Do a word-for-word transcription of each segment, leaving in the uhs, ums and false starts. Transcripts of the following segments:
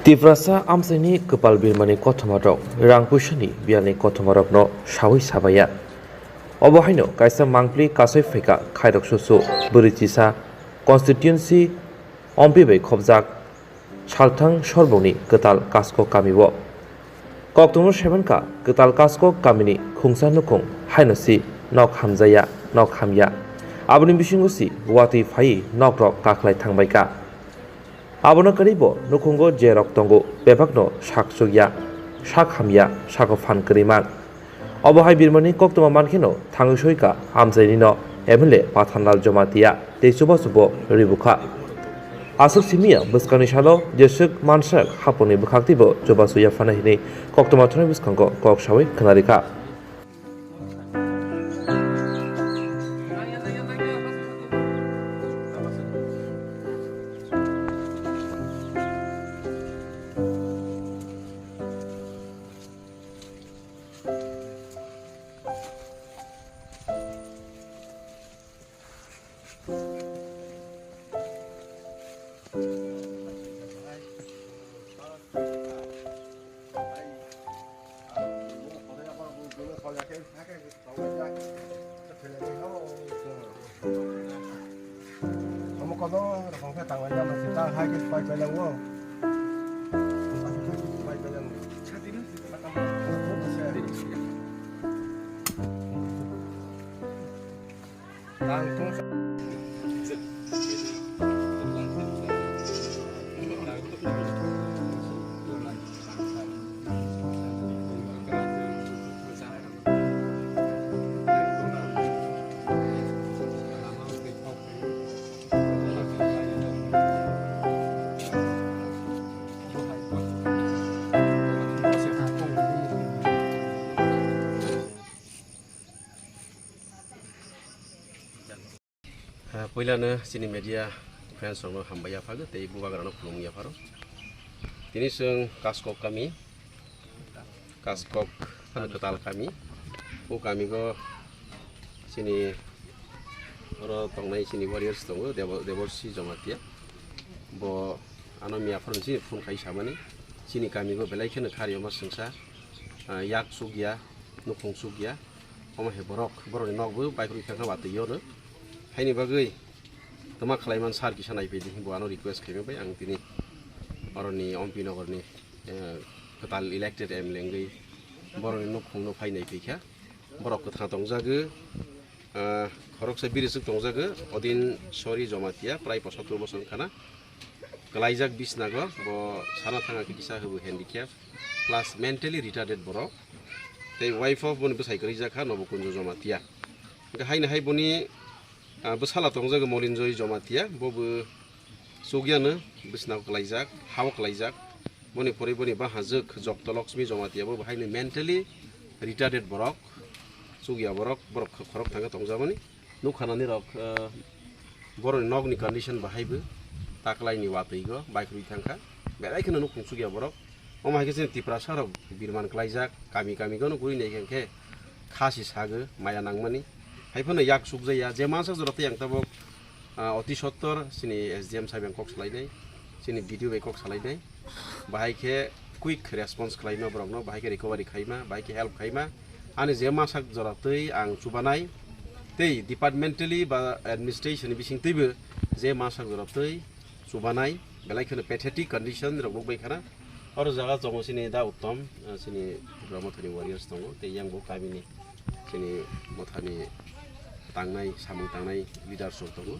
Tiprasa amchaini kwpal birmani kothoma rok rang puisani biyalni kothoma rokno sawi sabaya. Obo haino kaisa mangpli kasoi phaika khairok susu bwrwi chisa constituency ompi bai khobjak Salthang sorbongni kwtal Kaskok kamio. Koktwmano sebankha kwtal Kaskok kamini khungsa nukhung haino si nok hamjaya, nok hamya. Aboni bisingo si watwi phaiwi nokrok kakhlai thangbaikha. Abono kwrwibo nukhungo je rok tongo bebakno sak chukya, sak hamya, sako phan kwrwi mang. Obo hai birmani koktwma mankheno thangwi soika amchainino M L A Pathanlal Jamatia tei chubachu bo ribukha. Aswk simiya bwskangni salo jeswk mansak haponi bwkhaktwibo chubachu yaphana hinwi koktwma thwnai bwskango kok sawi khwnarikha. Omo kono rokong khe tanglaina masi ta hai khe pai pai lango. Pai pai lango. Tang tung. Ah, puilano chini media friends rokno hambai yaphagwi tei bubagrano khulumwi yapharo. Tini chwng Kaskok kami, Kaskok ano kwtal kami. O kamigo chini oro tongnai chini warriors tongo, Debo-, Deborsi Jamatia. Bo ano miyapharo chini phone khai samani. Chini kamigo belai kheno khariyoma swngsa, ah, yak chukya, nukhung chukya. Omo hai borok, borokni nokbo baikrwi thangkha watwi ono. Haini bagwi twma khlaiman sir kisa naiphai di, bo ano request khaima bai ang tini oroni Ompi Nogorni, eh, kwtal elected M L A wngwi borokni nukhungno phai naiphaikha. Borok kwthang tongjago, eh, khoroksa biriswk tongjago, Odin Sori Jamatia, prai posattor bosor wngkhana. Kwlaijak bisnago, bo sana thangkha kisa hwbo handicap, plus mentally retarded borok. Tei wife of boni bwsai kwrwi jakha Nobokunjo Jamatia. Hwnkhe haino hai boni, ah, bwsala tongjago Molinjoy Jamatia, bo bo chukyano bisnago kwlaijak, hao kwlaijak. Boni pore boni bahajwk Jokto Lakshmi Jamatia bo bo haino mentally retarded borok, chukya borok, borok khorok thangkhe tongjamani. Nukha nani rok, eh, borokni nokni condition bahai bo taklaini watwi go baikrwi thangkha. Belai kheno nukhung chukya borok. Omo hai khe chini Tiprasa rok birman klaijak, kami kami gono guri nai khe kha si sago maya nangmani. Hai phano yak sukjaya, je mansak jora tei ang tabok, ah, oti sottor chini S D M saibeng kok salainai, chini B D O bai kok salainai. Bahai khe quick response khlaima borokno, bahai khe recovery khaima, bahai khe help khaima. Ani je masak jora twi ang chubanai, tei departmentally ba administration ni bising twibo je masak jora twi chubanai, belai kheno pathetic condition rok nukbai khana. Oro jaga tongo chini da Uttom, ah, chini Tipra Mothani warriors tongo, tei yang bo kamini chini Mothani tangnai, samung tangnai leaders rok tongo.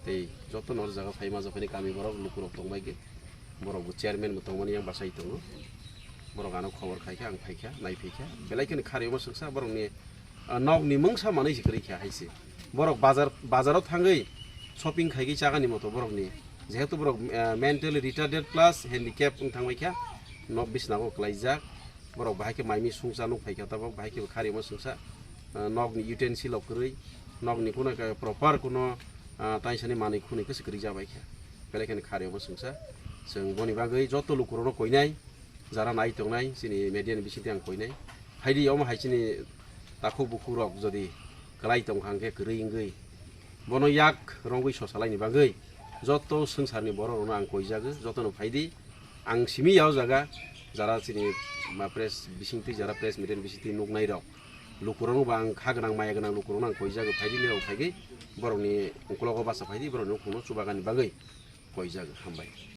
Tei jotono oro jaga phaima jokhani kami borok lukurok tongbai khe. Borok bo chairman bo tongmani yang bachai tongo. Borok ano khobor khai kha, ang phai kha, nai phai kha. Belai kheno kharwi omo swngsa borokni, ah, nokni mungsa manwi se kwrwi kha hai se. Borok bazar, bazaro thangwi shopping khai khe chagani moto borokni. Jehetu borok, ah, mentally retarded plus handicap wng thangbai kha. Nok bisnago kwlaijak. Borok bahai khe mai mi sungsa nuk phai kha tabok, bahai khe bo kharwi omo swngsa. Ah, nokni utensil rok kwrwi, nokni kuno khe proper kuno, ah, taisani manwi khunui khe se kwrwi ja bai kha. Belai kheno kharwi omo swngsa. Chwng boni bagwi joto lukurokno koinai, jara nai tongnai, chini media ni bisingtwi ang koinai. Haidi omo hai chini takhuk bukhuk rok jodi kwlai tong kha hwnkhe kwrwi wngwi Bono yak rongwi sosalaini bagwi joto swngcharni borok rokno ang koijago, jotono phaidi. Ang simi ya o jaga jara chini ma press bisingtwi, jara press media bisingtwi nuknai rok, lukurokno bo ang kha gwnang maya gwnang lukurokno ang koijago, phaidi nirok phaigwi borokni uklogo bacha phaidi, borokni nukhungno chubagani bagwi koijago. Hambai.